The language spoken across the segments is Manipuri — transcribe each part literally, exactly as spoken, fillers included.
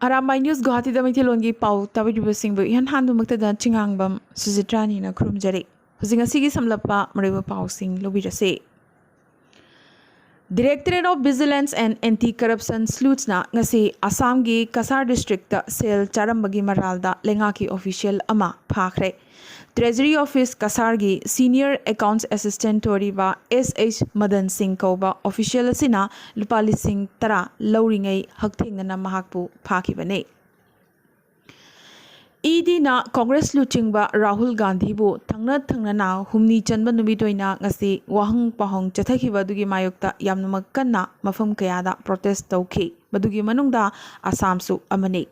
ꯑꯔꯥꯝꯕꯥꯏ ꯅ꯭ꯌꯨꯁ ꯒꯨꯋꯥꯍꯥꯇꯤꯗ ꯃꯩꯇꯩꯂꯣꯟꯒꯤ ꯄꯥꯎ ꯇꯥꯕꯤꯔꯤꯕꯁꯤꯡꯕꯨ ꯏꯍꯥꯟ ꯍꯥꯟꯕꯃꯛꯇꯗ ꯆꯤꯉꯥꯡꯕꯝ ꯁꯨꯖꯤꯇ꯭ꯔꯥꯅꯤꯅ ꯈꯨꯔꯨꯝꯖꯔꯤ꯫ ꯍꯧꯖꯤꯛ ꯉꯁꯤꯒꯤ ꯁꯝꯂꯞꯄ ꯃꯔꯨꯑꯣꯏꯕ ꯄꯥꯎꯁꯤꯡ ꯂꯧꯕꯤꯔꯁꯤ꯫ Directorate of Vigilance and Anti-Corruption Sleuthsꯅ ꯉꯁꯤ ꯑꯁꯥꯝꯒꯤ ꯀꯁꯥꯔ ꯗꯤꯁꯇ꯭ꯔꯤꯛꯇ ꯁꯦꯜ ꯆꯥꯔꯝꯕꯒꯤ ꯃꯔꯥꯜꯗ ꯂꯩꯉꯥꯛꯀꯤ ꯑꯣꯐꯤꯁꯤꯌꯦꯜ ꯑꯃ ꯐꯥꯈ꯭ꯔꯦ꯫ ꯇ꯭ꯔꯦꯖꯔꯤ ꯑꯣꯐꯤꯁ ꯀꯁꯥꯔꯒꯤ ꯁꯤꯅꯤꯌꯔ ꯑꯦꯀꯥꯎꯟꯠꯁ ꯑꯦꯁꯤꯁꯇꯦꯟꯠ ꯑꯣꯏꯔꯤꯕ ꯑꯦꯁ ꯑꯩꯆ ꯃꯗꯟ ꯁꯤꯡ ꯀꯧꯕ ꯑꯣꯐꯤꯁꯤꯌꯦꯜ ꯑꯁꯤꯅ ꯂꯨꯄꯥ ꯂꯤꯁꯤꯡ ꯇꯔꯥ ꯂꯧꯔꯤꯉꯩ ꯍꯛꯊꯦꯡꯅꯅ ꯃꯍꯥꯛꯄꯨ ꯐꯥꯈꯤꯕꯅꯤ꯫ ꯏ ꯗꯤꯅ ꯀꯣꯡꯒ꯭ꯔꯦꯁ ꯂꯨꯆꯤꯡꯕ ꯔꯥꯍꯨꯜ ꯒꯥꯟꯙꯤꯕꯨ ꯊꯪꯅ ꯊꯪꯅꯅ ꯍꯨꯝꯅꯤ ꯆꯟꯕ ꯅꯨꯃꯤꯠ ꯑꯣꯏꯅ ꯉꯁꯤ ꯋꯥꯍꯪ ꯄꯥꯎꯍꯪ ꯆꯠꯊꯈꯤꯕ ꯑꯗꯨꯒꯤ ꯃꯥꯌꯣꯛꯇ ꯌꯥꯝꯅꯃꯛ ꯀꯟꯅ ꯃꯐꯝ ꯀꯌꯥꯗ ꯄ꯭ꯔꯣꯇꯦꯁ ꯇꯧꯈꯤ꯫ ꯃꯗꯨꯒꯤ ꯃꯅꯨꯡꯗ ꯑꯁꯥꯝꯁꯨ ꯑꯃꯅꯤ꯫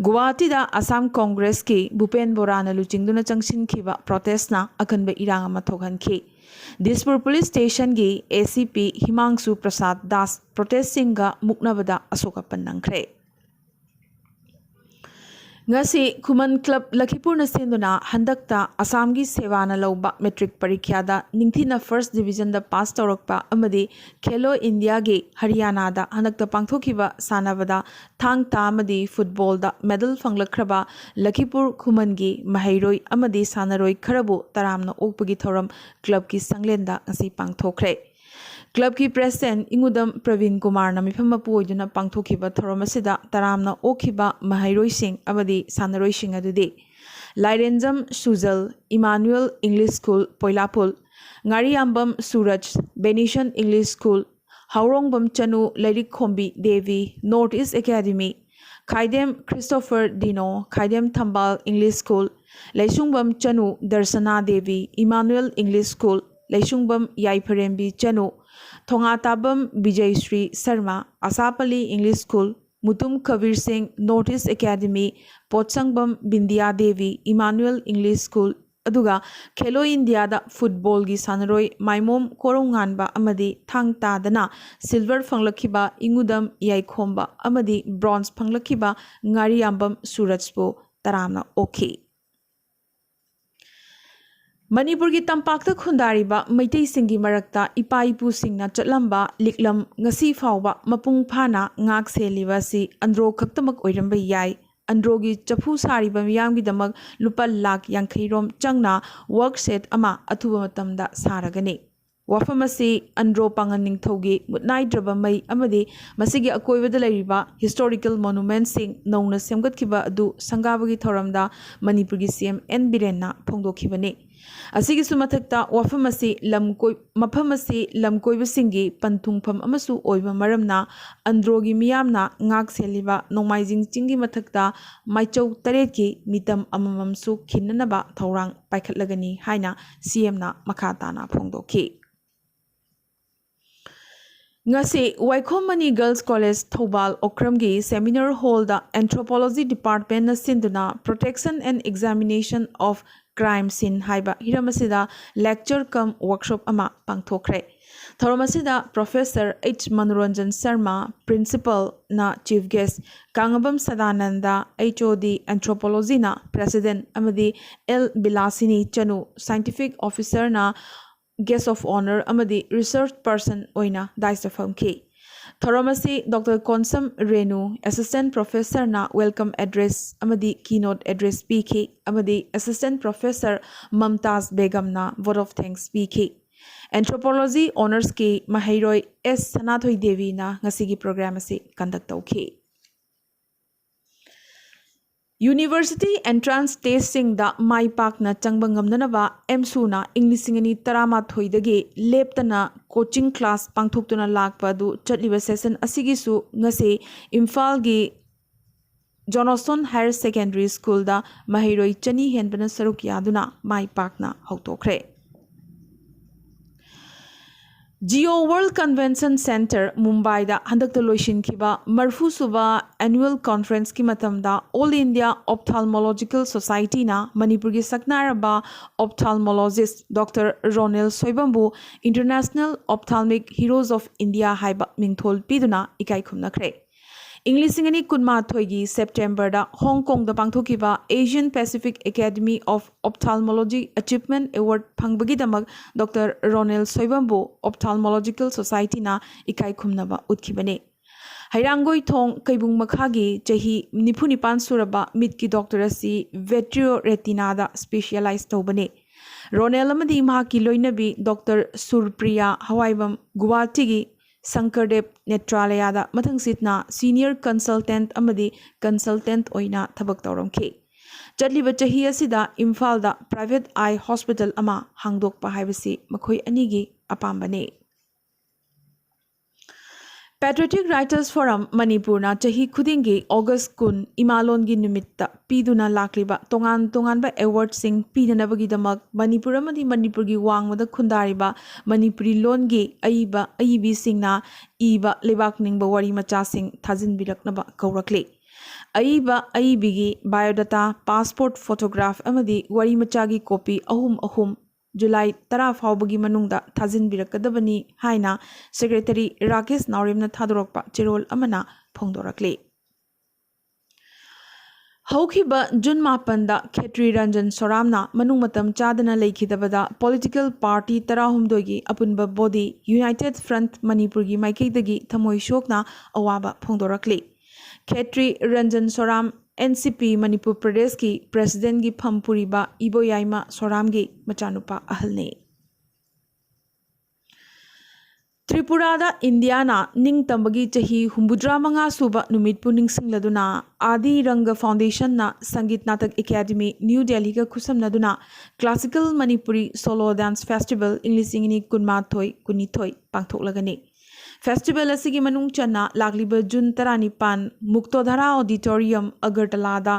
ꯒꯨꯋꯥꯍꯥꯇꯤꯗ ꯑꯁꯥꯝ ꯀꯣꯡꯒ꯭ꯔꯦꯁꯀꯤ ꯚꯨꯄꯦꯟ ꯕꯣꯔꯥꯅ ꯂꯨꯆꯤꯡꯗꯨꯅ ꯆꯪꯁꯤꯟꯈꯤꯕ ꯄ꯭ꯔꯣꯇꯦꯁꯅ ꯑꯀꯟꯕ ꯏꯔꯥꯡ ꯑꯃ ꯊꯣꯛꯍꯟꯈꯤ꯫ ꯗꯤꯁꯄꯨꯔ ꯄꯨꯂꯤꯁ ꯁ꯭ꯇꯦꯁꯟꯒꯤ ꯑꯦ ꯁꯤ ꯄꯤ ꯍꯤꯃꯥꯡꯁꯨ ꯄ꯭ꯔꯁꯥꯗ ꯗꯥꯁ ꯄ꯭ꯔꯣꯇꯦꯁꯁꯤꯡꯒ ꯃꯨꯛꯅꯕꯗ ꯑꯁꯣꯛ ꯑꯄꯟ ꯅꯪꯈ꯭ꯔꯦ꯫ ꯉꯁꯤ ꯈꯨꯃꯟ ꯀ꯭ꯂꯕ ꯂꯈꯤꯄꯨꯔꯅ ꯁꯤꯟꯗꯨꯅ ꯍꯟꯗꯛꯇ ꯑꯁꯥꯝꯒꯤ ꯁꯦꯕꯥꯅ ꯂꯧꯕ ꯃꯦꯇ꯭ꯔꯤꯛ ꯄꯔꯤꯈ꯭ꯌꯥꯗ ꯅꯤꯡꯊꯤꯅ ꯐꯥꯔꯁ ꯗꯤꯕꯤꯖꯟꯗ ꯄꯥꯁ ꯇꯧꯔꯛꯄ ꯑꯃꯗꯤ ꯈꯦꯂꯣ ꯏꯟꯗꯤꯌꯥꯒꯤ ꯍꯔꯤꯌꯥꯅꯥꯗ ꯍꯟꯗꯛꯇ ꯄꯥꯡꯊꯣꯛꯈꯤꯕ ꯁꯥꯟꯅꯕꯗ ꯊꯥꯡ ꯇꯥ ꯑꯃꯗꯤ ꯐꯨꯠꯕꯣꯜꯗ ꯃꯦꯗꯜ ꯐꯪꯂꯛꯈ꯭ꯔꯕ ꯂꯈꯤꯄꯨꯔ ꯈꯨꯃꯟꯒꯤ ꯃꯍꯩꯔꯣꯏ ꯑꯃꯗꯤ ꯁꯥꯟꯅꯔꯣꯏ ꯈꯔꯕꯨ ꯇꯔꯥꯝꯅ ꯑꯣꯛꯄꯒꯤ ꯊꯧꯔꯝ ꯀ꯭ꯂꯕꯀꯤ ꯁꯪꯂꯦꯟꯗ ꯉꯁꯤ ꯄꯥꯡꯊꯣꯛꯈ꯭ꯔꯦ꯫ ꯀ꯭ꯂꯕꯀꯤ ꯄ꯭ꯔꯦꯁꯤꯗꯦꯟꯠ ꯏꯉꯨꯗꯝ ꯄ꯭ꯔꯕꯤꯟ ꯀꯨꯃꯥꯔꯅ ꯃꯤꯐꯝ ꯃꯄꯨ ꯑꯣꯏꯗꯨꯅ ꯄꯥꯡꯊꯣꯛꯈꯤꯕ ꯊꯧꯔꯝ ꯑꯁꯤꯗ ꯇꯔꯥꯝꯅ ꯑꯣꯛꯈꯤꯕ ꯃꯍꯩꯔꯣꯏꯁꯤꯡ ꯑꯃꯗꯤ ꯁꯥꯟꯅꯔꯣꯏꯁꯤꯡ ꯑꯗꯨꯗꯤ Lairenjam Sujal, Emmanuel English school Poilapul, Ngariyambam Suraj, Benison English school, Haorongbam Chanu Lairik Khombi Devi, north east academy, Khaidem Christopher Dino, Khaidem Thambal English school, Leishangbam Chanu Darshana Devi, Emmanuel English school, Leishangbam Yaiphrembi Chanu, Thongatabam Bijayshree Sharma, Ashapali English school, Mutum Kabir Singh, north east academy, Potshangbam Bindiya Devi, Emmanuel English school, ꯑꯗꯨꯒ ꯈꯦꯂꯣ ꯏꯟꯗꯤꯌꯥꯗ ꯐꯨꯠꯕꯣꯜꯒꯤ ꯁꯥꯟꯅꯔꯣꯏ ꯃꯥꯏꯃꯣꯝ ꯀꯣꯔꯧꯉꯥꯟꯕ ꯑꯃꯗꯤ ꯊꯥꯡ ꯇꯥꯗꯅ ꯁꯤꯜꯚꯔ ꯐꯪꯂꯛꯈꯤꯕ ꯏꯉꯨꯗꯝ ꯌꯥꯏꯈꯣꯝꯕ ꯑꯃꯗꯤ ꯕ꯭ꯔꯣꯟꯖ ꯐꯪꯂꯛꯈꯤꯕ ꯉꯥꯔꯤꯌꯥꯝꯕꯝ ꯁꯨꯔꯖꯄꯨ ꯇꯔꯥꯝꯅ ꯑꯣꯛꯈꯤ꯫ ꯃꯅꯤꯄꯨꯔꯒꯤ ꯇꯝꯄꯥꯛꯇ ꯈꯨꯟꯗꯥꯔꯤꯕ ꯃꯩꯇꯩꯁꯤꯡꯒꯤ ꯃꯔꯛꯇ ꯏꯄꯥ ꯏꯄꯨꯁꯤꯡꯅ ꯆꯠꯂꯝꯕ ꯂꯤꯛꯂꯝ ꯉꯁꯤ ꯐꯥꯎꯕ ꯃꯄꯨꯡ ꯐꯥꯅ ꯉꯥꯛ ꯁꯦꯜꯂꯤꯕ ꯑꯁꯤ ꯑꯟꯗ꯭ꯔꯣ ꯈꯛꯇꯃꯛ ꯑꯣꯏꯔꯝꯕ ꯌꯥꯏ꯫ ꯑꯟꯗ꯭ꯔꯣꯒꯤ ꯆꯐꯨ ꯁꯥꯔꯤꯕ ꯃꯤꯌꯥꯝꯒꯤꯗꯃꯛ ꯂꯨꯄꯥ ꯂꯥꯈ ꯌꯥꯡꯈꯩ ꯔꯣꯝ ꯆꯪꯅ ꯋꯥꯔꯛ ꯁꯦꯠ ꯑꯃ ꯑꯊꯨꯕ ꯃꯇꯝꯗ ꯁꯥꯔꯒꯅꯤ꯫ ꯋꯥꯐꯝ ꯑꯁꯤ ꯑꯟꯗ꯭ꯔꯣ ꯄꯥꯉꯟ ꯅꯤꯡꯊꯧꯒꯤ ꯃꯨꯠꯅꯥꯏꯗ꯭ꯔꯕ ꯃꯩ ꯑꯃꯗꯤ ꯃꯁꯤꯒꯤ ꯑꯀꯣꯏꯕꯗ ꯂꯩꯔꯤꯕ ꯍꯤꯁꯇꯣꯔꯤꯀꯦꯜ ꯃꯣꯅꯨꯃꯦꯟꯠꯁꯤꯡ ꯅꯧꯅ ꯁꯦꯝꯒꯠꯈꯤꯕ ꯑꯗꯨ ꯁꯪꯒꯥꯕꯒꯤ ꯊꯧꯔꯝꯗ ꯃꯅꯤꯄꯨꯔꯒꯤ ꯁꯤ ꯑꯦꯝ ꯑꯦꯟ ꯕꯤꯔꯦꯟꯅ ꯐꯣꯡꯗꯣꯛꯈꯤꯕꯅꯤ꯫ ꯑꯁꯤꯒꯤꯁꯨ ꯃꯊꯛꯇ ꯋꯥꯐꯝ ꯑꯁꯤ ꯂꯝ ꯀꯣꯏ-, ꯃꯐꯝ ꯑꯁꯤ ꯂꯝ ꯀꯣꯏꯕꯁꯤꯡꯒꯤ ꯄꯟꯊꯨꯡꯐꯝ ꯑꯃꯁꯨ ꯑꯣꯏꯕ ꯃꯔꯝꯅ ꯑꯟꯗ꯭ꯔꯣꯒꯤ ꯃꯤꯌꯥꯝꯅ ꯉꯥꯛ ꯁꯦꯜꯂꯤꯕ ꯅꯣꯡꯃꯥꯏꯖꯤꯡ ꯆꯤꯡꯒꯤ ꯃꯊꯛꯇ ꯃꯥꯏꯆꯧ ꯇꯔꯦꯠꯀꯤ ꯃꯤꯇꯝ ꯑꯃꯃꯝꯁꯨ ꯈꯤꯟꯅꯅꯕ ꯊꯧꯔꯥꯡ ꯄꯥꯏꯈꯠꯂꯒꯅꯤ ꯍꯥꯏꯅ ꯁꯤ ꯑꯦꯝꯅ ꯃꯈꯥ ꯇꯥꯅ ꯐꯣꯡꯗꯣꯛꯈꯤ꯫ ꯉꯁꯤ ꯋꯥꯏꯈꯣꯝ ꯃꯅꯤ ꯒꯔꯜꯁ ꯀꯣꯂꯦꯖ ꯊꯧꯕꯥꯜ ꯑꯣꯀ꯭ꯔꯝꯒꯤ ꯁꯦꯃꯤꯅꯥꯔ ꯍꯣꯜꯗ Anthropology Departmentꯅ ꯁꯤꯟꯗꯨꯅ Protection and Examination of Crime Scene ꯍꯥꯏꯕ ꯍꯤꯔꯝ ꯑꯁꯤꯗ lecture cum workshop ꯑꯃ ꯄꯥꯡꯊꯣꯛꯈ꯭ꯔꯦ꯫ ꯊꯧꯔꯝ ꯑꯁꯤꯗ Professor H Manoranjan Sharma, Principalꯅ Chief Guest, ꯀꯥꯡꯉꯕꯝ Sadananda, H O D Anthropologyꯅ President, ꯑꯃꯗꯤ L ꯕꯤꯂꯥꯁꯤꯅꯤ Chanu, Scientific Officerꯅ Guest of Honour ꯑꯃꯗꯤ Research Person ꯑꯣꯏꯅ dais ꯐꯝꯈꯤ꯫ ꯊꯧꯔꯝ ꯑꯁꯤ doctor Konsam Renu, Assistant Professorꯅ welcome address ꯑꯃꯗꯤ keynote address ꯄꯤꯈꯤ ꯑꯃꯗꯤ Assistant Professor Mumtaz ꯕꯦꯒꯝꯅ vote of thanks ꯄꯤꯈꯤ꯫ Anthropology Honoursꯀꯤ ꯃꯍꯩꯔꯣꯏ S ꯁꯅꯥꯊꯣꯏ ꯗꯦꯕꯤꯅ ꯉꯁꯤꯒꯤ program ꯑꯁꯤ conduct ꯇꯧꯈꯤ꯫ University entrance testꯁꯤꯡꯗ ꯃꯥꯏ ꯄꯥꯛꯅ ꯆꯪꯕ ꯉꯝꯅꯅꯕ ꯑꯦꯝꯁꯨꯅ ꯏꯪ ꯂꯤꯁꯤꯡ ꯑꯅꯤ ꯇꯔꯥꯃꯥꯊꯣꯏꯗꯒꯤ ꯂꯦꯞꯇꯅ coaching class ꯄꯥꯡꯊꯣꯛꯇꯨꯅ ꯂꯥꯛꯄ ꯑꯗꯨ ꯆꯠꯂꯤꯕ session ꯑꯁꯤꯒꯤꯁꯨ ꯉꯁꯤ ꯏꯝꯐꯥꯜꯒꯤ Johnston Higher Secondary Schoolꯗ ꯃꯍꯩꯔꯣꯏ ꯆꯅꯤ ꯍꯦꯟꯕꯅ ꯁꯔꯨꯛ ꯌꯥꯗꯨꯅ ꯃꯥꯏ ꯄꯥꯛꯅ ꯍꯧꯗꯣꯛꯈ꯭ꯔꯦ꯫ Geo World Convention Centre ꯃꯨꯝꯕꯥꯏꯗ ꯍꯟꯗꯛꯇ ꯂꯣꯏꯁꯤꯟꯈꯤꯕ ꯃꯔꯤꯐꯨ ꯁꯨꯕ Annual Conferenceꯀꯤ ꯃꯇꯝꯗ All India Ophthalmological Societyꯅ ꯃꯅꯤꯄꯨꯔꯒꯤ ꯁꯛꯅꯥꯏꯔꯕ ophthalmologist ꯗꯣꯛꯇꯔ ꯔꯣꯅꯦꯜ ꯁꯣꯏꯕꯝꯕꯨ International Ophthalmic Heroes of India ꯍꯥꯏꯕ ꯃꯤꯡꯊꯣꯜ ꯄꯤꯗꯨꯅ ꯏꯀꯥꯏ ꯈꯨꯝꯅꯈ꯭ꯔꯦ꯫ ꯏꯪ ꯂꯤꯁꯤꯡ ꯑꯅꯤ ꯀꯨꯟꯃꯥꯊꯣꯏꯒꯤ ꯁꯦꯞꯇꯦꯝꯕꯔꯗ ꯍꯣꯡ ꯀꯣꯡꯗ ꯄꯥꯡꯊꯣꯛꯈꯤꯕ Asian Pacific Academy of Ophthalmology Achievement Award ꯐꯪꯕꯒꯤꯗꯃꯛ ꯗꯣꯛꯇꯔ ꯔꯣꯅꯦꯜ ꯁꯣꯏꯕꯝꯕꯨ Ophthalmological Societyꯅ ꯏꯀꯥꯏ ꯈꯨꯝꯅꯕ ꯎꯠꯈꯤꯕꯅꯤ꯫ ꯍꯩꯔꯥꯡꯒꯣꯏ ꯊꯣꯡ ꯀꯩꯕꯨꯡ ꯃꯈꯥꯒꯤ ꯆꯍꯤ ꯅꯤꯐꯨ ꯅꯤꯄꯥꯟ ꯁꯨꯔꯕ ꯃꯤꯠꯀꯤ ꯗꯣꯛꯇꯔ ꯑꯁꯤ ꯚꯤꯇ꯭ꯔꯤꯑꯣ ꯔꯦꯇꯤꯅꯥꯗ ꯁ꯭ꯄꯦꯁꯤꯌꯦꯂꯥꯏꯖ ꯇꯧꯕꯅꯤ꯫ ꯔꯣꯅꯦꯜ ꯑꯃꯗꯤ ꯃꯍꯥꯛꯀꯤ ꯂꯣꯏꯅꯕꯤ ꯗꯣꯛꯇꯔ ꯁꯨꯔꯄ꯭ꯔꯤꯌꯥ ꯍꯋꯥꯏꯕꯝ ꯒꯨꯋꯥꯍꯥꯇꯤꯒꯤ ꯁꯪꯀꯔꯗꯦꯕ ꯅꯦꯇ꯭ꯔꯥꯂꯌꯥꯗ ꯃꯊꯪꯁꯤꯠꯅ ꯁꯤꯅꯤꯌꯔ ꯀꯟꯁꯜꯇꯦꯟꯠ ꯑꯃꯗꯤ ꯀꯟꯁꯜꯇꯦꯟꯠ ꯑꯣꯏꯅ ꯊꯕꯛ ꯇꯧꯔꯝꯈꯤ꯫ ꯆꯠꯂꯤꯕ ꯆꯍꯤ ꯑꯁꯤꯗ ꯏꯝꯐꯥꯜꯗ ꯄ꯭ꯔꯥꯏꯚꯦꯠ ꯑꯥꯏ ꯍꯣꯁꯄꯤꯇꯥꯜ ꯑꯃ ꯍꯥꯡꯗꯣꯛꯄ ꯍꯥꯏꯕꯁꯤ ꯃꯈꯣꯏ ꯑꯅꯤꯒꯤ ꯑꯄꯥꯝꯕꯅꯤ꯫ Patriotic Writers Forum ꯃꯅꯤꯄꯨꯔꯅ ꯆꯍꯤ ꯈꯨꯗꯤꯡꯒꯤ ꯑꯣꯒꯁ ꯀꯨꯟ ꯏꯃꯥꯂꯣꯟꯒꯤ ꯅꯨꯃꯤꯠꯇ ꯄꯤꯗꯨꯅ ꯂꯥꯛꯂꯤꯕ ꯇꯣꯉꯥꯟ ꯇꯣꯉꯥꯟꯕ ꯑꯦꯋꯥꯔꯗꯁꯤꯡ ꯄꯤꯅꯅꯕꯒꯤꯗꯃꯛ ꯃꯅꯤꯄꯨꯔ ꯑꯃꯗꯤ ꯃꯅꯤꯄꯨꯔꯒꯤ ꯋꯥꯡꯃꯗ ꯈꯨꯟꯗꯥꯔꯤꯕ ꯃꯅꯤꯄꯨꯔꯤ ꯂꯣꯟꯒꯤ ꯑꯏꯕ ꯑꯏꯕꯤꯁꯤꯡꯅ ꯏꯕ ꯂꯩꯕꯥꯛ ꯅꯤꯡꯕ ꯋꯥꯔꯤ ꯃꯆꯥꯁꯤꯡ ꯊꯥꯖꯤꯟꯕꯤꯔꯛꯅꯕ ꯀꯧꯔꯛꯂꯤ꯫ ꯑꯏꯕ ꯑꯏꯕꯤꯒꯤ ꯕꯥꯏꯑꯣꯗꯥꯇꯥ, ꯄꯥꯁꯄꯣꯔꯠ ꯐꯣꯇꯣꯒ꯭ꯔꯥꯐ ꯑꯃꯗꯤ ꯋꯥꯔꯤ ꯃꯆꯥꯒꯤ ꯀꯣꯄꯤ ꯑꯍꯨꯝ ꯑꯍꯨꯝ ꯖꯨꯂꯥꯏ ꯇꯔꯥ ꯐꯥꯎꯕꯒꯤ ꯃꯅꯨꯡꯗ ꯊꯥꯖꯤꯟꯕꯤꯔꯛꯀꯗꯕꯅꯤ ꯍꯥꯏꯅ ꯁꯦꯀ꯭ꯔꯦꯇꯔꯤ ꯔꯥꯀꯦꯁ ꯅꯥꯎꯔꯦꯝꯅ ꯊꯥꯗꯣꯔꯛꯄ ꯆꯦꯔꯣꯜ ꯑꯃꯅ ꯐꯣꯡꯗꯣꯔꯛꯂꯤ꯫ ꯍꯧꯈꯤꯕ ꯖꯨꯟ ꯃꯥꯄꯟꯗ ꯈꯦꯇ꯭ꯔꯤ ꯔꯟꯖꯟ ꯁꯣꯔꯥꯝꯅ ꯃꯅꯨꯡ ꯃꯇꯝ ꯆꯥꯗꯅ ꯂꯩꯈꯤꯗꯕꯗ ꯄꯣꯂꯤꯇꯤꯀꯦꯜ ꯄꯥꯔꯇꯤ ꯇꯔꯥꯍꯨꯝꯗꯣꯏꯒꯤ ꯑꯄꯨꯟꯕ ꯕꯣꯗꯤ ꯌꯨꯅꯥꯏꯇꯦꯗ ꯐ꯭ꯔꯟꯠ ꯃꯅꯤꯄꯨꯔꯒꯤ ꯃꯥꯏꯀꯩꯗꯒꯤ ꯊꯃꯣꯏ ꯁꯣꯛꯅ ꯑꯋꯥꯕ ꯐꯣꯡꯗꯣꯔꯛꯂꯤ꯫ ꯈꯦꯇ꯭ꯔꯤ ꯔꯟꯖꯟ ꯁꯣꯔꯥꯝ, ꯑꯦꯟ ꯁꯤ ꯄꯤ ꯃꯅꯤꯄꯨꯔ ꯄ꯭ꯔꯗꯦꯁꯀꯤ ꯄ꯭ꯔꯦꯁꯤꯗꯦꯟꯠꯀꯤ ꯐꯝ ꯄꯨꯔꯤꯕ ꯏꯕꯣꯌꯥꯏꯃ ꯁꯣꯔꯥꯝꯒꯤ ꯃꯆꯥꯅꯨꯄꯥ ꯑꯍꯜꯅꯤ꯫ ꯇ꯭ꯔꯤꯄꯨꯔꯥꯗ ꯏꯟꯗꯤꯌꯥꯅ ꯅꯤꯡꯇꯝꯕꯒꯤ ꯆꯍꯤ ꯍꯨꯝꯐꯨꯇꯔꯥ ꯃꯉꯥ ꯁꯨꯕ ꯅꯨꯃꯤꯠꯄꯨ ꯅꯤꯡꯁꯤꯡꯂꯗꯨꯅ ꯑꯥꯗꯤ ꯔꯪꯒ ꯐꯥꯎꯟꯗꯦꯁꯟꯅ ꯁꯪꯒꯤꯠ ꯅꯥꯇꯛ ꯑꯦꯀꯥꯗꯦꯃꯤ ꯅ꯭ꯌꯨ ꯗꯦꯜꯂꯤꯒ ꯈꯨꯠꯁꯝꯅꯗꯨꯅ classical Manipuri solo dance festival ꯏꯪ ꯂꯤꯁꯤꯡ ꯑꯅꯤ ꯀꯨꯟꯃꯥꯊꯣꯏ ꯀꯨꯟꯅꯤꯊꯣꯏ ꯄꯥꯡꯊꯣꯛꯂꯒꯅꯤ꯫ ꯐꯦꯁꯇꯤꯚꯦꯜ ꯑꯁꯤꯒꯤ ꯃꯅꯨꯡ ꯆꯟꯅ ꯂꯥꯛꯂꯤꯕ ꯖꯨꯟ ꯇꯔꯥꯅꯤꯄꯥꯟ ꯃꯨꯛꯇꯣꯙꯥꯔꯥ ꯑꯣꯗꯤꯇꯣꯔꯤꯌꯝ ꯑꯒꯔꯇꯂꯥꯗ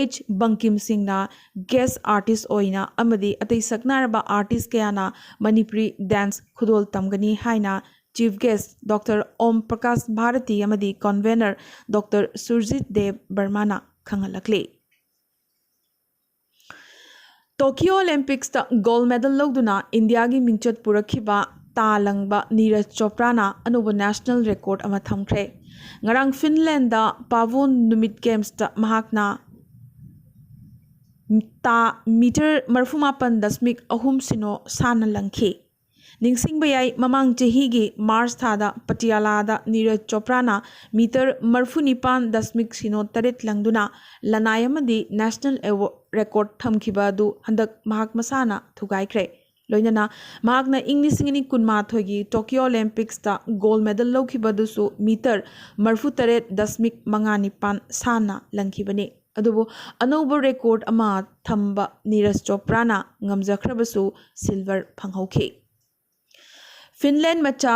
ꯑꯦꯆ ꯕꯪꯀꯤꯝ ꯁꯤꯡꯅ ꯒꯦꯁ ꯑꯥꯔꯇꯤꯁ ꯑꯣꯏꯅ ꯑꯃꯗꯤ ꯑꯇꯩ ꯁꯛꯅꯥꯏꯔꯕ ꯑꯥꯔꯇꯤꯁ ꯀꯌꯥꯅ ꯃꯅꯤꯄꯨꯔꯤ ꯗꯥꯟꯁ ꯈꯨꯗꯣꯜ ꯇꯝꯒꯅꯤ ꯍꯥꯏꯅ ꯆꯤꯐ ꯒꯦꯁ ꯗꯣꯛꯇꯔ ꯑꯣꯝ ꯄ꯭ꯔꯀꯥꯁ ꯚꯥꯔꯇꯤ ꯑꯃꯗꯤ ꯀꯟꯚꯦꯅꯔ ꯗꯣꯛꯇꯔ ꯁꯨꯔꯖꯤꯠ ꯗꯦꯕ ꯕꯔꯃꯥꯅ ꯈꯪꯍꯜꯂꯛꯂꯤ꯫ ꯇꯣꯀꯤꯌꯣ ꯑꯣꯂꯤꯝꯄꯤꯛꯁꯇ ꯒꯣꯜꯗ ꯃꯦꯗꯜ ꯂꯧꯗꯨꯅ ꯏꯟꯗꯤꯌꯥꯒꯤ ꯃꯤꯡꯆꯠ ꯄꯨꯔꯛꯈꯤꯕ ꯇꯥ ꯂꯪꯕ ꯅꯤꯔꯖ ꯆꯣꯄ꯭ꯔꯥꯅ ꯑꯅꯧꯕ ꯅꯦꯁꯅꯦꯜ ꯔꯦꯀꯣꯔꯗ ꯑꯃ ꯊꯝꯈ꯭ꯔꯦ꯫ ꯉꯔꯥꯡ ꯐꯤꯟꯂꯦꯟꯗ ꯄꯥꯚꯣꯟ ꯅꯨꯃꯤꯠ ꯒꯦꯝꯁꯇ ꯃꯍꯥꯛꯅ ꯇꯥ ꯃꯤꯇꯔ ꯃꯔꯤꯐꯨ ꯃꯥꯄꯟ ꯗꯁꯃꯤꯛ ꯑꯍꯨꯝ ꯁꯤꯅꯣ ꯁꯥꯟꯅ ꯂꯪꯈꯤ꯫ ꯅꯤꯡꯁꯤꯡꯕ ꯌꯥꯏ, ꯃꯃꯥꯡ ꯆꯍꯤꯒꯤ ꯃꯥꯔꯆ ꯊꯥꯗ ꯄꯇꯤꯌꯥꯂꯥꯗ ꯅꯤꯔꯖ ꯆꯣꯄ꯭ꯔꯥꯅ ꯃꯤꯇꯔ ꯃꯔꯤꯐꯨ ꯅꯤꯄꯥꯟ ꯗꯁꯃꯤꯛ ꯁꯤꯅꯣ ꯇꯔꯦꯠ ꯂꯪꯗꯨꯅ ꯂꯅꯥꯏ ꯑꯃꯗꯤ ꯅꯦꯁꯅꯦꯜ ꯑꯦꯋꯥ-, ꯔꯦꯀꯣꯔꯗ ꯊꯝꯈꯤꯕ ꯑꯗꯨ ꯍꯟꯗꯛ ꯃꯍꯥꯛ ꯃꯁꯥꯅ ꯊꯨꯒꯥꯏꯈ꯭ꯔꯦ꯫ ꯂꯣꯏꯅꯅ ꯃꯍꯥꯛꯅ ꯏꯪ ꯂꯤꯁꯤꯡ ꯑꯅꯤ ꯀꯨꯟꯃꯥꯊꯣꯏꯒꯤ ꯇꯣꯀꯤꯌꯣ ꯑꯣꯂꯦꯝꯄꯤꯛꯁꯇ ꯒꯣꯜ ꯃꯦꯗꯜ ꯂꯧꯈꯤꯕ ꯑꯗꯨꯁꯨ ꯃꯤꯇꯔ ꯃꯔꯤꯐꯨ ꯇꯔꯦꯠ ꯗꯁꯃꯤꯛ ꯃꯉꯥ ꯅꯤꯄꯥꯟ ꯁꯥꯟꯅ ꯂꯪꯈꯤꯕꯅꯤ꯫ ꯑꯗꯨꯕꯨ ꯑꯅꯧꯕ ꯔꯦꯀꯣꯔꯗ ꯑꯃ ꯊꯝꯕ ꯅꯤꯔꯖ ꯆꯣꯄ꯭ꯔꯥꯅ ꯉꯝꯖꯈ꯭ꯔꯕꯁꯨ ꯁꯤꯜꯚꯔ ꯐꯪꯍꯧꯈꯤ꯫ ꯐꯤꯟꯂꯦꯟ ꯃꯆꯥ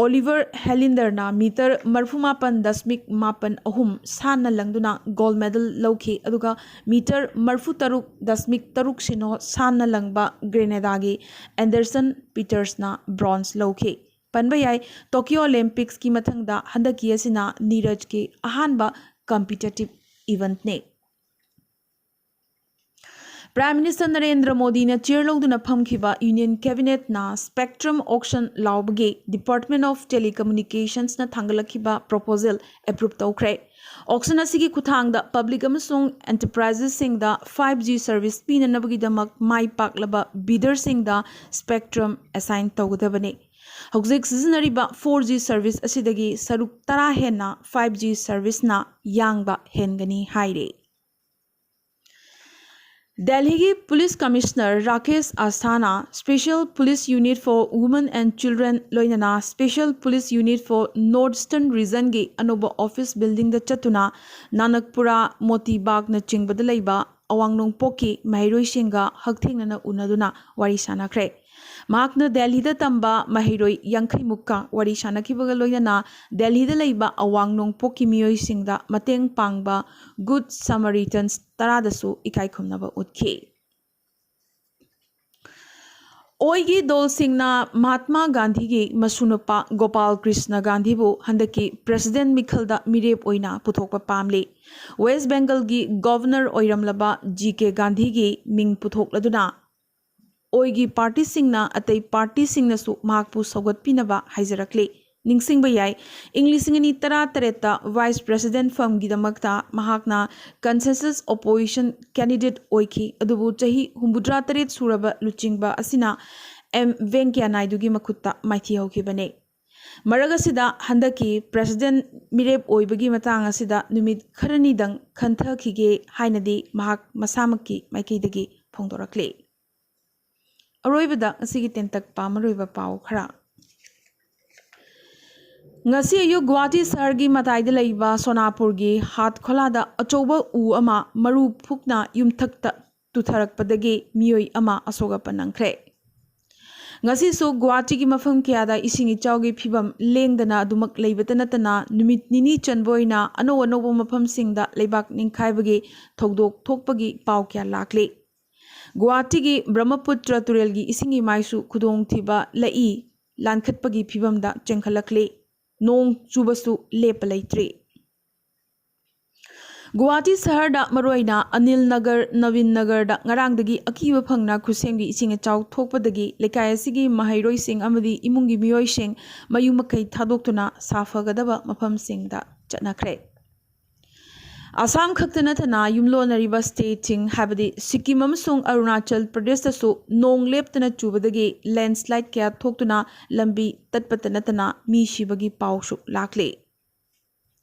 ꯑꯣꯂꯤꯚꯔ ꯍꯦꯂꯤꯟꯗꯔꯅ ꯃꯤꯇꯔ ꯃꯔꯤꯐꯨ ꯃꯥꯄꯟ ꯗꯁꯃꯤꯛ ꯃꯥꯄꯟ ꯑꯍꯨꯝ ꯁꯥꯟꯅ ꯂꯪꯗꯨꯅ ꯒꯣꯜ ꯃꯦꯗꯜ ꯂꯧꯈꯤ, ꯑꯗꯨꯒ ꯃꯤꯇꯔ ꯃꯔꯤꯐꯨ ꯇꯔꯨꯛ ꯗꯁꯃꯤꯛ ꯇꯔꯨꯛ ꯁꯤꯅꯣ ꯁꯥꯟꯅ ꯂꯪꯕ ꯒ꯭ꯔꯦꯅꯦꯗꯥꯒꯤ ꯑꯦꯟꯗꯔꯁꯟ ꯄꯤꯇꯔꯁꯅ ꯕ꯭ꯔꯣꯟꯖ ꯂꯧꯈꯤ꯫ ꯄꯟꯕ ꯌꯥꯏ, ꯇꯣꯀꯤꯌꯣ ꯑꯣꯂꯦꯝꯄꯤꯛꯁꯀꯤ ꯃꯊꯪꯗ ꯍꯟꯗꯛꯀꯤ ꯑꯁꯤꯅ ꯅꯤꯔꯖꯀꯤ ꯑꯍꯥꯟꯕ ꯀꯝꯄꯤꯇꯤꯇꯤꯚ ꯏꯚꯦꯟꯠꯅꯤ꯫ ꯄ꯭ꯔꯥꯏꯝ ꯃꯤꯅꯤꯁꯇꯔ ꯅꯔꯦꯟꯗ꯭ꯔ ꯃꯣꯗꯤꯅ ꯆꯤꯌꯔ ꯂꯧꯗꯨꯅ ꯐꯝꯈꯤꯕ ꯌꯨꯅꯤꯌꯟ ꯀꯦꯕꯤꯅꯦꯠꯅ ꯁ꯭ꯄꯦꯛꯇ꯭ꯔꯝ ꯑꯣꯛꯁꯟ ꯂꯥꯎꯕꯒꯤ ꯗꯤꯄꯥꯔꯠꯃꯦꯟ ꯑꯣꯐ ꯇꯦꯂꯤꯀꯝꯃ꯭ꯌꯨꯅꯤꯀꯦꯁꯟꯁꯅ ꯊꯥꯡꯒꯠꯂꯛꯈꯤꯕ ꯄ꯭ꯔꯣꯄꯣꯖꯦꯜ ꯑꯦꯄ꯭ꯔꯨꯞ ꯇꯧꯈ꯭ꯔꯦ꯫ ꯑꯣꯛꯁꯟ ꯑꯁꯤꯒꯤ ꯈꯨꯠꯊꯥꯡꯗ ꯄꯕ꯭ꯂꯤꯛ ꯑꯃꯁꯨꯡ ꯑꯦꯟꯇꯔꯄ꯭ꯔꯥꯏꯖꯦꯁꯁꯤꯡꯗ ꯐꯥꯏꯚ ꯖꯤ ꯁꯔꯚꯤꯁ ꯄꯤꯅꯅꯕꯒꯤꯗꯃꯛ ꯃꯥꯏ ꯄꯥꯛꯂꯕ ꯕꯤꯗꯔꯁꯤꯡꯗ ꯁ꯭ꯄꯦꯛꯇ꯭ꯔꯝ ꯑꯦꯁꯥꯏꯟ ꯇꯧꯒꯗꯕꯅꯤ꯫ ꯍꯧꯖꯤꯛ ꯁꯤꯖꯤꯟꯅꯔꯤꯕ ꯐꯣꯔ ꯖꯤ ꯁꯔꯚꯤꯁ ꯑꯁꯤꯗꯒꯤ ꯁꯔꯨꯛ ꯇꯔꯥ ꯍꯦꯟꯅ ꯐꯥꯏꯚ ꯖꯤ ꯁꯔꯚꯤꯁꯅ ꯌꯥꯡꯕ ꯍꯦꯟꯒꯅꯤ ꯍꯥꯏꯔꯤ꯫ ꯗꯦꯜꯍꯤꯒꯤ police commissioner Rakesh Asthana, Special Police Unit for Women and Children, ꯂꯣꯏꯅꯅ Special Police Unit for North Eastern Regionꯒꯤ ꯑꯅꯧꯕ ꯑꯣꯐꯤꯁ ꯕꯤꯜꯗꯤꯡꯗ ꯆꯠꯇꯨꯅ ꯅꯥꯅꯛꯄꯨꯔꯥ, ꯃꯣꯇꯤ ꯕꯥꯒꯅꯆꯤꯡꯕꯗ ꯂꯩꯕ ꯑꯋꯥꯡ ꯅꯣꯡꯄꯣꯛꯀꯤ ꯃꯍꯩꯔꯣꯏꯁꯤꯡꯒ ꯍꯛꯊꯦꯡꯅꯅ ꯎꯅꯗꯨꯅ ꯋꯥꯔꯤ ꯁꯥꯅꯈ꯭ꯔꯦ꯫ ꯃꯍꯥꯛꯅ ꯗꯦꯜꯍꯤꯗ ꯇꯝꯕ ꯃꯍꯩꯔꯣꯏ ꯌꯥꯡꯈꯩ ꯃꯨꯛꯀ ꯋꯥꯔꯤ ꯁꯥꯅꯈꯤꯕꯒ ꯂꯣꯏꯅꯅ ꯗꯦꯜꯍꯤꯗ ꯂꯩꯕ ꯑꯋꯥꯡ ꯅꯣꯡꯄꯣꯛꯀꯤ ꯃꯤꯑꯣꯏꯁꯤꯡꯗ ꯃꯇꯦꯡ ꯄꯥꯡꯕ Good Samaritans ꯇꯔꯥꯗꯁꯨ ꯏꯀꯥꯏ ꯈꯨꯝꯅꯕ ꯎꯠꯈꯤ꯫ ꯑꯣꯏꯒꯤ ꯗꯣꯜꯁꯤꯡꯅ ꯃꯍꯥꯠꯃꯥ ꯒꯥꯟꯙꯤꯒꯤ ꯃꯁꯨꯅꯨꯄꯥ ꯒꯣꯄꯥꯜ ꯀ꯭ꯔꯤꯁꯅ ꯒꯥꯟꯙꯤꯕꯨ ꯍꯟꯗꯛꯀꯤ ꯄ꯭ꯔꯦꯁꯤꯗꯦꯟꯠ ꯃꯤꯈꯜꯗ ꯃꯤꯔꯦꯞ ꯑꯣꯏꯅ ꯄꯨꯊꯣꯛꯄ ꯄꯥꯝꯂꯤ꯫ ꯋꯦꯁ ꯕꯦꯡꯒꯜꯒꯤ ꯒꯣꯚꯔꯅꯔ ꯑꯣꯏꯔꯝꯂꯕ ꯖꯤ ꯀꯦ ꯒꯥꯟꯙꯤꯒꯤ ꯃꯤꯡ ꯄꯨꯊꯣꯛꯂꯗꯨꯅ ꯑꯣꯏꯒꯤ ꯄꯥꯔꯇꯤꯁꯤꯡꯅ ꯑꯇꯩ ꯄꯥꯔꯇꯤꯁꯤꯡꯅꯁꯨ ꯃꯍꯥꯛꯄꯨ ꯁꯧꯒꯠꯄꯤꯅꯕ ꯍꯥꯏꯖꯔꯛꯂꯤ꯫ ꯅꯤꯡꯁꯤꯡꯕ ꯌꯥꯏ, ꯏꯪ ꯂꯤꯁꯤꯡ ꯑꯅꯤ ꯇꯔꯥ ꯇꯔꯦꯠꯇ Vice President ꯐꯝꯒꯤꯗꯃꯛꯇ ꯃꯍꯥꯛꯅ Consensus Opposition Candidate ꯑꯣꯏꯈꯤ꯫ ꯑꯗꯨꯕꯨ ꯆꯍꯤ ꯍꯨꯝꯐꯨꯇꯔꯥ ꯇꯔꯦꯠ ꯁꯨꯔꯕ ꯂꯨꯆꯤꯡꯕ ꯑꯁꯤꯅ ꯑꯦꯝ ꯚꯦꯡꯀꯌꯥ ꯅꯥꯏꯗꯨꯒꯤ ꯃꯈꯨꯠꯇ ꯃꯥꯏꯊꯤꯍꯧꯈꯤꯕꯅꯤ꯫ ꯃꯔꯛ ꯑꯁꯤꯗ ꯍꯟꯗꯛꯀꯤ President ꯃꯤꯔꯦꯞ ꯑꯣꯏꯕꯒꯤ ꯃꯇꯥꯡ ꯑꯁꯤꯗ ꯅꯨꯃꯤꯠ ꯈꯔꯅꯤꯗꯪ ꯈꯟꯊꯈꯤꯒꯦ ꯍꯥꯏꯅꯗꯤ ꯃꯍꯥꯛ ꯃꯁꯥꯃꯛꯀꯤ ꯃꯥꯏꯀꯩꯗꯒꯤ ꯐꯣꯡꯗꯣꯔꯛꯂꯤ꯫ ꯑꯔꯣꯏꯕꯗ ꯉꯁꯤꯒꯤ ꯇꯦꯟꯇꯛꯄ ꯃꯔꯨꯑꯣꯏꯕ ꯄꯥꯎ ꯈꯔ꯫ ꯉꯁꯤ ꯑꯌꯨꯛ ꯒꯨꯋꯥꯍꯥꯇꯤ ꯁꯍꯔꯒꯤ ꯃꯇꯥꯏꯗ ꯂꯩꯕ ꯁꯣꯅꯥꯄꯨꯔꯒꯤ ꯍꯥꯠꯈꯣꯂꯥꯗ ꯑꯆꯧꯕ ꯎ ꯑꯃ ꯃꯔꯨ ꯐꯨꯛꯅ ꯌꯨꯝꯊꯛꯇ ꯇꯨꯊꯔꯛꯄꯗꯒꯤ ꯃꯤꯑꯣꯏ ꯑꯃ ꯑꯁꯣꯛ ꯑꯄꯟ ꯅꯪꯈ꯭ꯔꯦ꯫ ꯉꯁꯤꯁꯨ ꯒꯨꯋꯥꯍꯥꯇꯤꯒꯤ ꯃꯐꯝ ꯀꯌꯥꯗ ꯏꯁꯤꯡ ꯏꯆꯥꯎꯒꯤ ꯐꯤꯕꯝ ꯂꯦꯡꯗꯅ ꯑꯗꯨꯃꯛ ꯂꯩꯕꯇ ꯅꯠꯇꯅ, ꯅꯨꯃꯤꯠ ꯅꯤꯅꯤ ꯆꯟꯕ ꯑꯣꯏꯅ ꯑꯅꯧ ꯑꯅꯧꯕ ꯃꯐꯝꯁꯤꯡꯗ ꯂꯩꯕꯥꯛ ꯅꯤꯡꯈꯥꯏꯕꯒꯤ ꯊꯧꯗꯣꯛ ꯊꯣꯛꯄꯒꯤ ꯄꯥꯎ ꯀꯌꯥ ꯂꯥꯛꯂꯤ꯫ ꯒꯨꯋꯥꯍꯥꯇꯤꯒꯤ ꯕ꯭ꯔꯍꯃꯄꯨꯇ꯭ꯔ ꯇꯨꯔꯦꯜꯒꯤ ꯏꯁꯤꯡ ꯏꯃꯥꯏꯁꯨ ꯈꯨꯗꯣꯡꯊꯤꯕ ꯂꯥꯛꯏ, ꯂꯥꯟꯈꯠꯄꯒꯤ ꯐꯤꯕꯝꯗ ꯆꯦꯟꯈꯠꯂꯛꯂꯤ꯫ ꯅꯣꯡ ꯆꯨꯕꯁꯨ ꯂꯦꯞꯄ ꯂꯩꯇ꯭ꯔꯤ꯫ ꯒꯨꯋꯥꯍꯥꯇꯤ ꯁꯍꯔꯗ ꯃꯔꯨꯑꯣꯏꯅ ꯑꯅꯤꯜ ꯅꯒꯔ, ꯅꯕꯤꯟ ꯅꯒꯔꯗ ꯉꯔꯥꯡꯗꯒꯤ ꯑꯀꯤꯕ ꯐꯪꯅ ꯈꯨꯠꯁꯦꯝꯒꯤ ꯏꯁꯤꯡ ꯏꯆꯥꯎ ꯊꯣꯛꯄꯗꯒꯤ ꯂꯩꯀꯥꯏ ꯑꯁꯤꯒꯤ ꯃꯍꯩꯔꯣꯏꯁꯤꯡ ꯑꯃꯗꯤ ꯏꯃꯨꯡꯒꯤ ꯃꯤꯑꯣꯏꯁꯤꯡ ꯃꯌꯨꯝ ꯃꯀꯩ ꯊꯥꯗꯣꯛꯇꯨꯅ ꯁꯥꯐꯒꯗꯕ ꯃꯐꯝꯁꯤꯡꯗ ꯆꯠꯅꯈ꯭ꯔꯦ꯫ ꯑꯁꯥꯝ ꯈꯛꯇ ꯅꯠꯇꯅ ꯌꯨꯝꯂꯣꯟꯅꯔꯤꯕ stateꯁꯤꯡ, ꯍꯥꯏꯕꯗꯤ ꯁꯤꯛꯀꯤꯝ ꯑꯃꯁꯨꯡ ꯑꯔꯨꯅꯥꯆꯜ ꯄ꯭ꯔꯗꯦꯁꯇꯁꯨ ꯅꯣꯡ ꯂꯦꯞꯇꯅ ꯆꯨꯕꯗꯒꯤ landslide ꯀꯌꯥ ꯊꯣꯛꯇꯨꯅ ꯂꯝꯕꯤ ꯇꯠꯄꯇ ꯅꯠꯇꯅ ꯃꯤ ꯁꯤꯕꯒꯤ ꯄꯥꯎꯁꯨ ꯂꯥꯛꯂꯤ꯫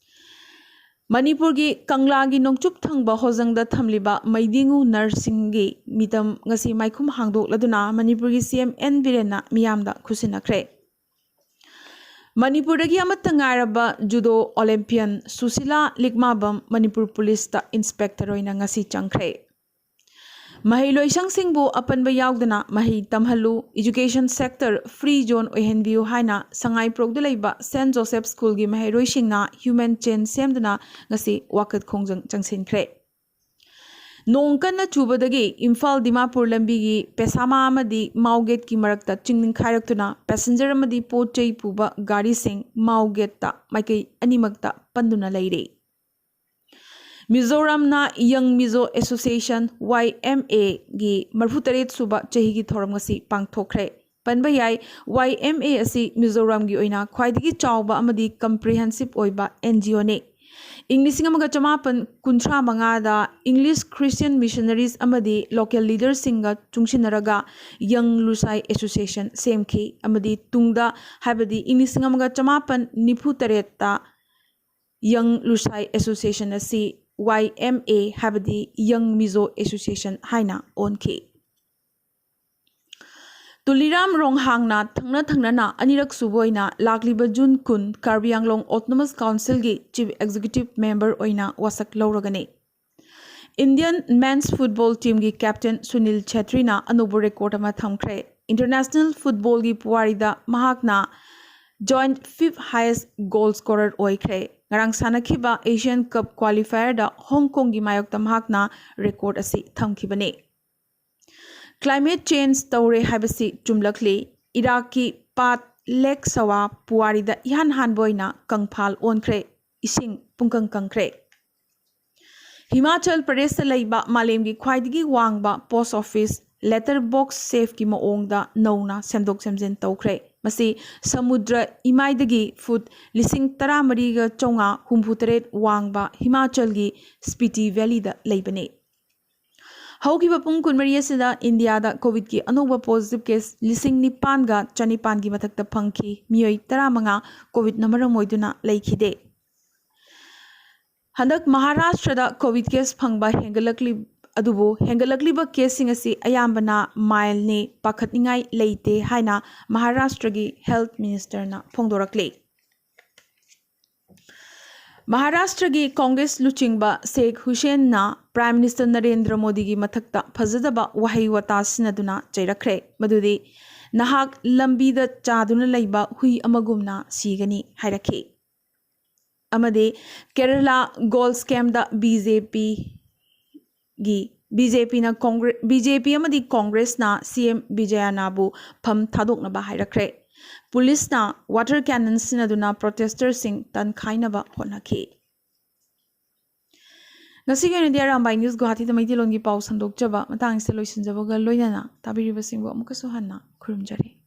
ꯃꯅꯤꯄꯨꯔꯒꯤ ꯀꯪꯂꯥꯒꯤ ꯅꯣꯡꯆꯨꯞ ꯊꯪꯕ ꯍꯣꯖꯪꯗ ꯊꯝꯂꯤꯕ ꯃꯩꯗꯤꯡꯉꯨ ꯅꯔꯁꯁꯤꯡꯒꯤ ꯃꯤꯇꯝ ꯉꯁꯤ ꯃꯥꯏꯈꯨꯝ ꯍꯥꯡꯗꯣꯛꯂꯗꯨꯅ ꯃꯅꯤꯄꯨꯔꯒꯤ ꯁꯤ ꯑꯦꯝ ꯑꯦꯟ ꯕꯤꯔꯦꯟꯅ ꯃꯤꯌꯥꯝꯗ ꯈꯨꯠꯁꯤꯟꯅꯈ꯭ꯔꯦ꯫ ꯃꯅꯤꯄꯨꯔꯗꯒꯤ ꯑꯃꯠꯇ ꯉꯥꯏꯔꯕ judo Olympian Sushila ꯂꯤꯛꯃꯥꯕꯝ Manipur ꯄꯨꯂꯤꯁꯇ inspector ꯑꯣꯏꯅ ꯉꯁꯤ ꯆꯪꯈ꯭ꯔꯦ꯫ ꯃꯍꯩꯂꯣꯏꯁꯪꯁꯤꯡꯕꯨ ꯑꯄꯟꯕ ꯌꯥꯎꯗꯅ ꯃꯍꯩ ꯇꯝꯍꯜꯂꯨ, education sector free zone ꯑꯣꯏꯍꯟꯕꯤꯌꯨ ꯍꯥꯏꯅ ꯁꯉꯥꯏꯄ꯭ꯔꯧꯗ ꯂꯩꯕ Saint Joseph Schoolꯒꯤ ꯃꯍꯩꯔꯣꯏꯁꯤꯡꯅ human chain ꯁꯦꯝꯗꯨꯅ ꯉꯁꯤ ꯋꯥꯀꯠ ꯈꯣꯡꯖꯪ ꯆꯪꯁꯤꯟꯈ꯭ꯔꯦ꯫ ꯅꯣꯡ ꯀꯟꯅ ꯆꯨꯕꯗꯒꯤ ꯏꯝꯐꯥꯜ ꯗꯤꯃꯥꯄꯨꯔ ꯂꯝꯕꯤꯒꯤ ꯄꯦꯁꯥꯃꯥ ꯑꯃꯗꯤ ꯃꯥꯎꯒꯦꯠꯀꯤ ꯃꯔꯛꯇ ꯆꯤꯡ ꯅꯤꯡꯈꯥꯏꯔꯛꯇꯨꯅ passenger ꯑꯃꯗꯤ ꯄꯣꯠ ꯆꯩ ꯄꯨꯕ ꯒꯥꯔꯤꯁꯤꯡ ꯃꯥꯎꯒꯦꯠꯇ ꯃꯥꯏꯀꯩ ꯑꯅꯤꯃꯛꯇ ꯄꯟꯗꯨꯅ ꯂꯩꯔꯤ꯫ ꯃꯤꯖꯣꯔꯥꯝꯅ Young Mizo Association, Y M Aꯒꯤ ꯃꯔꯤꯐꯨꯇꯔꯦꯠ ꯁꯨꯕ ꯆꯍꯤꯒꯤ ꯊꯧꯔꯝ ꯉꯁꯤ ꯄꯥꯡꯊꯣꯛꯈ꯭ꯔꯦ꯫ ꯄꯟꯕ ꯌꯥꯏ꯫ ꯋꯥꯏ ꯑꯦꯝ ꯑꯦ ꯑꯁꯤ ꯃꯤꯖꯣꯔꯥꯝꯒꯤ ꯑꯣꯏꯅ ꯈ꯭ꯋꯥꯏꯗꯒꯤ ꯆꯥꯎꯕ ꯑꯃꯗꯤ ꯀꯝꯄ꯭ꯔꯤꯍꯦꯟꯁꯤꯞ ꯑꯣꯏꯕ ꯑꯦꯟ ꯖꯤ ꯑꯣꯅꯤ꯫ ꯏꯪ ꯂꯤꯁꯤꯡ ꯑꯃꯒ ꯆꯃꯥꯄꯟ ꯀꯨꯟꯊ꯭ꯔꯥ ꯃꯉꯥꯗ ꯏꯪꯂꯤꯁ ꯈ꯭ꯔꯤꯁꯇꯤꯌꯟ ꯃꯤꯁꯅꯔꯤꯁ ꯑꯃꯗꯤ ꯂꯣꯀꯦꯜ ꯂꯤꯗꯔꯁꯤꯡꯒ ꯆꯨꯡꯁꯤꯟꯅꯔꯒ ꯌꯪ ꯂꯨꯁꯥꯏ ꯑꯦꯁꯣꯁꯤꯌꯦꯁꯟ ꯁꯦꯝꯈꯤ ꯑꯃꯗꯤ ꯇꯨꯡꯗ, ꯍꯥꯏꯕꯗꯤ ꯏꯪ ꯂꯤꯁꯤꯡ ꯑꯃꯒ ꯆꯃꯥꯄꯟ ꯅꯤꯐꯨ ꯇꯔꯦꯠꯇ ꯌꯪ ꯂꯨꯁꯥꯏ ꯑꯦꯁꯣꯁꯤꯌꯦꯁꯟ ꯑꯁꯤ ꯋꯥꯏ ꯑꯦꯝ ꯑꯦ, ꯍꯥꯏꯕꯗꯤ ꯌꯪ ꯃꯤꯖꯣ ꯑꯦꯁꯣꯁꯤꯌꯦꯁꯟ ꯍꯥꯏꯅ ꯑꯣꯟꯈꯤ꯫ ꯇꯨꯂꯤꯔꯥꯝ ꯔꯣꯡꯍꯥꯡꯅ ꯊꯪꯅ ꯊꯪꯅꯅ ꯑꯅꯤꯔꯛ ꯁꯨꯕ ꯑꯣꯏꯅ ꯂꯥꯛꯂꯤꯕ ꯖꯨꯟ ꯀꯨꯟ ꯀꯥꯔꯕꯤ ꯑꯪꯂꯣꯡ ꯑꯣꯇꯣꯅꯣꯃꯁ ꯀꯥꯎꯟꯁꯤꯜꯒꯤ ꯆꯤꯐ ꯑꯦꯛꯖꯤꯀ꯭ꯌꯨꯇꯤꯚ ꯃꯦꯝꯕꯔ ꯑꯣꯏꯅ ꯋꯥꯁꯛ ꯂꯧꯔꯒꯅꯤ꯫ ꯏꯟꯗꯤꯌꯟ ꯃꯦꯟꯁ ꯐꯨꯠꯕꯣꯜ ꯇꯤꯝꯒꯤ ꯀꯦꯞꯇꯦꯟ ꯁꯨꯅꯤꯜ ꯆꯦꯇ꯭ꯔꯤꯅ ꯑꯅꯧꯕ ꯔꯦꯀꯣꯔꯗ ꯑꯃ ꯊꯝꯈ꯭ꯔꯦ꯫ ꯏꯟꯇꯔꯅꯦꯁꯅꯦꯜ ꯐꯨꯠꯕꯣꯜꯒꯤ ꯄꯨꯋꯥꯔꯤꯗ ꯃꯍꯥꯛꯅ ꯖꯣꯏꯟꯠ ꯐꯤꯐ ꯍꯥꯏꯌꯦꯁ ꯒꯣꯜ ꯁ꯭ꯀꯣꯔꯔ ꯑꯣꯏꯈ꯭ꯔꯦ꯫ ꯉꯔꯥꯡ ꯁꯥꯟꯅꯈꯤꯕ ꯑꯦꯁꯤꯌꯥꯟ ꯀꯞ ꯀ꯭ꯋꯥꯂꯤꯐꯥꯌꯔꯗ ꯍꯣꯡ ꯀꯣꯡꯒꯤ ꯃꯥꯌꯣꯛꯇ ꯃꯍꯥꯛꯅ ꯔꯦꯀꯣꯔꯗ ꯑꯁꯤ ꯊꯝꯈꯤꯕꯅꯤ꯫ ꯀ꯭ꯂꯥꯏꯃꯦꯠ ꯆꯦꯟꯖ ꯇꯧꯔꯦ ꯍꯥꯏꯕꯁꯤ ꯆꯨꯝꯂꯛꯂꯤ꯫ ꯏꯔꯥꯛꯀꯤ ꯄꯥꯠ ꯂꯦꯛ ꯁꯋꯥ ꯄꯨꯋꯥꯔꯤꯗ ꯏꯍꯥꯟ ꯍꯥꯟꯕ ꯑꯣꯏꯅ ꯀꯪꯐꯥꯜ ꯑꯣꯟꯈ꯭ꯔꯦ, ꯏꯁꯤꯡ ꯄꯨꯡꯀꯪ ꯀꯪꯈ꯭ꯔꯦ꯫ ꯍꯤꯃꯥꯆꯜ ꯄ꯭ꯔꯗꯦꯁꯇ ꯂꯩꯕ ꯃꯥꯂꯦꯝꯒꯤ ꯈ꯭ꯋꯥꯏꯗꯒꯤ ꯋꯥꯡꯕ ꯄꯣꯁ ꯑꯣꯐꯤꯁ ꯂꯦꯇꯔ ꯕꯣꯛꯁ ꯁꯦꯐꯀꯤ ꯃꯑꯣꯡꯗ ꯅꯧꯅ ꯁꯦꯝꯗꯣꯛ ꯁꯦꯝꯖꯤꯟ ꯇꯧꯈ꯭ꯔꯦ꯫ ꯃꯁꯤ ꯁꯃꯨꯗ꯭ꯔ ꯏꯃꯥꯏꯗꯒꯤ ꯐꯨꯠ ꯂꯤꯁꯤꯡ ꯇꯔꯥꯃꯔꯤꯒ ꯆꯥꯝꯃꯉꯥ ꯍꯨꯝꯐꯨꯇꯔꯦꯠ ꯋꯥꯡꯕ ꯍꯤꯃꯥꯆꯜꯒꯤ ꯁ꯭ꯄꯤꯇꯤ ꯚꯦꯂꯤꯗ ꯂꯩꯕꯅꯤ꯫ ꯍꯧꯈꯤꯕ ꯄꯨꯡ ꯀꯨꯟꯃꯔꯤ ꯑꯁꯤꯗ ꯏꯟꯗꯤꯌꯥꯗ ꯀꯣꯚꯤꯗꯀꯤ ꯑꯅꯧꯕ ꯄꯣꯖꯤꯇꯤꯚ ꯀꯦꯁ ꯂꯤꯁꯤꯡ ꯅꯤꯄꯥꯟꯒ ꯆꯅꯤꯄꯥꯟꯒꯤ ꯃꯊꯛꯇ ꯐꯪꯈꯤ꯫ ꯃꯤꯑꯣꯏ ꯇꯔꯥꯃꯉꯥ ꯀꯣꯚꯤꯗꯅ ꯃꯔꯝ ꯑꯣꯏꯗꯨꯅ ꯂꯩꯈꯤꯗꯦ꯫ ꯍꯟꯗꯛ ꯃꯍꯥꯔꯥꯁꯇ꯭ꯔꯗ ꯀꯣꯚꯤꯗ ꯀꯦꯁ ꯐꯪꯕ ꯍꯦꯟꯒꯠꯂꯛꯂꯤ, ꯑꯗꯨꯕꯨ ꯍꯦꯟꯒꯠꯂꯛꯂꯤꯕ ꯀꯦꯁꯁꯤꯡ ꯑꯁꯤ ꯑꯌꯥꯝꯕꯅ ꯃꯥꯏꯜꯅꯤ, ꯄꯥꯈꯠꯅꯤꯡꯉꯥꯏ ꯂꯩꯇꯦ ꯍꯥꯏꯅ ꯃꯍꯥꯔꯥꯁꯇ꯭ꯔꯒꯤ ꯍꯦꯜꯊ ꯃꯤꯅꯤꯁꯇꯔꯅ ꯐꯣꯡꯗꯣꯔꯛꯂꯤ꯫ ꯃꯍꯥꯔꯥꯁꯇ꯭ꯔꯒꯤ ꯀꯣꯡꯒ꯭ꯔꯦꯁ ꯂꯨꯆꯤꯡꯕ ꯁꯦꯈ ꯍꯨꯁꯦꯟꯅ ꯄ꯭ꯔꯥꯏꯝ ꯃꯤꯅꯤꯁꯇꯔ ꯅꯔꯦꯟꯗ꯭ꯔ ꯃꯣꯗꯤꯒꯤ ꯃꯊꯛꯇ ꯐꯖꯗꯕ ꯋꯥꯍꯩ ꯋꯥꯇꯥ ꯁꯤꯖꯤꯟꯅꯗꯨꯅ ꯆꯩꯔꯛꯈ꯭ꯔꯦ, ꯃꯗꯨꯗꯤ "ꯅꯍꯥꯛ ꯂꯝꯕꯤꯗ ꯆꯥꯗꯨꯅ ꯂꯩꯕ ꯍꯨꯏ ꯑꯃꯒꯨꯝꯅ ꯁꯤꯒꯅꯤ" ꯍꯥꯏꯔꯛꯈꯤ꯫ ꯑꯃꯗꯤ ꯀꯦꯔꯂꯥ ꯒꯣꯜ ꯁ꯭ꯀꯦꯝꯗ ꯕꯤ ꯖꯦ ꯄꯤ ꯒꯤ, ꯕꯤ ꯖꯦ ꯄꯤꯅ ꯀꯣꯡꯒ꯭ꯔꯦ-, ꯕꯤ ꯖꯦ ꯄꯤ ꯑꯃꯗꯤ ꯀꯣꯡꯒ꯭ꯔꯦꯁꯅ ꯁꯤ ꯑꯦꯝ ꯕꯤꯖꯌꯥꯅꯥꯕꯨ ꯐꯝ ꯊꯥꯗꯣꯛꯅꯕ ꯍꯥꯏꯔꯛꯈ꯭ꯔꯦ꯫ ꯄꯨꯂꯤꯁꯅ ꯋꯥꯇꯔ ꯀꯦꯅꯟ ꯁꯤꯖꯤꯟꯅꯗꯨꯅ ꯄ꯭ꯔꯣꯇꯦꯁꯇꯔꯁꯤꯡ ꯇꯟꯈꯥꯏꯅꯕ ꯍꯣꯠꯅꯈꯤ꯫ ꯉꯁꯤꯒꯤ ꯑꯣꯏꯅꯗꯤ ꯑꯔꯥꯝꯕꯥꯏ ꯅ꯭ꯌꯨꯁ ꯒꯨꯋꯥꯍꯥꯇꯤꯗ ꯃꯩꯇꯩꯂꯣꯟꯒꯤ ꯄꯥꯎ ꯁꯟꯗꯣꯛꯆꯕ ꯃꯇꯥꯡꯁꯤꯗ ꯂꯣꯏꯁꯤꯟꯖꯕꯒ ꯂꯣꯏꯅꯅ ꯇꯥꯕꯤꯔꯤꯕꯁꯤꯡꯕꯨ ꯑꯃꯨꯛꯀꯁꯨ ꯍꯟꯅ ꯈꯨꯔꯨꯝꯖꯔꯤ꯫